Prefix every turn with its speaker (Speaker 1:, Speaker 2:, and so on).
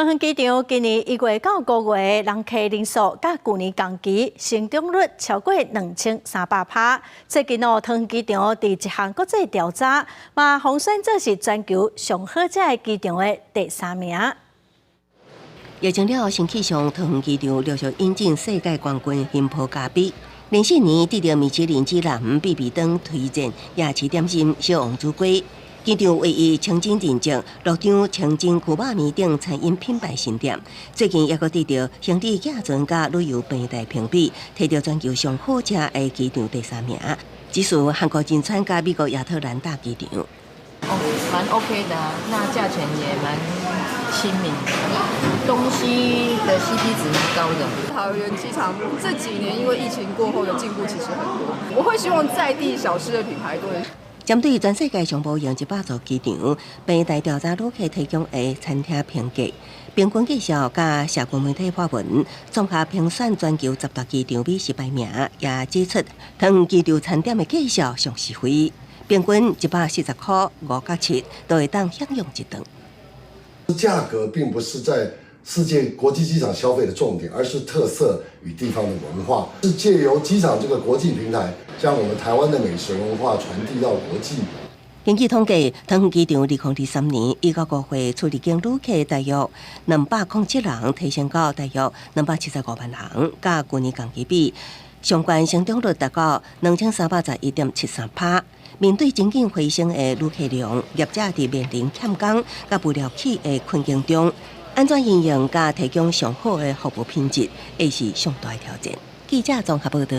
Speaker 1: 桃園機場今年1月到5月，人客人數佮舊年同期成長率超過2300%。最近哦，桃園機場佇一項國際調查，嘛予選做是全球上好食的機場的第三名。
Speaker 2: 疫情了後，新氣象桃園機場陸續引進世界冠軍杏波咖啡，連續年得著米其林指南必比登推薦夜市點心小王子粿。機場唯一清真認證樂張清真牛肉麵等餐飲品牌新店，最近猶閣得著行李寄存佮旅遊平台評比，提著全球上好食的機場第三名，只輸韓國仁川佮美國亞特蘭大機場。
Speaker 3: 哦，蠻 OK 的啊，那價錢也蠻親民的，東西的 CP 值蠻高的。
Speaker 4: 桃園機場這幾年因為疫情過後的進步其實很多，我會希望在地小吃的品牌多一點。
Speaker 2: 針對全世界上無閒100座機場，平台調查旅客提供的餐廳評價、平均介紹佮社群媒體發文，綜合評選全球10大機場美食排名，也指出桃園機場餐點的介紹上實惠，平均140塊5角7，都會當享用一頓。
Speaker 5: 價格並不是在世界國際機場消費的重點，而是特色與地方的文化，是借由機場這個國際平台，將我們台灣的美食文化傳遞到國際。
Speaker 2: 根據統計，桃園機場2023年1到5月出入境旅客大約207人，提升到大約275萬人，佮舊年同期比，相關成長率達到2311.73%。面對真緊回升的旅客量，業者佇面臨欠工佮物料起的困境中，按怎營運佮提供上好的服務品質，會是上大的挑戰。記者綜合報道。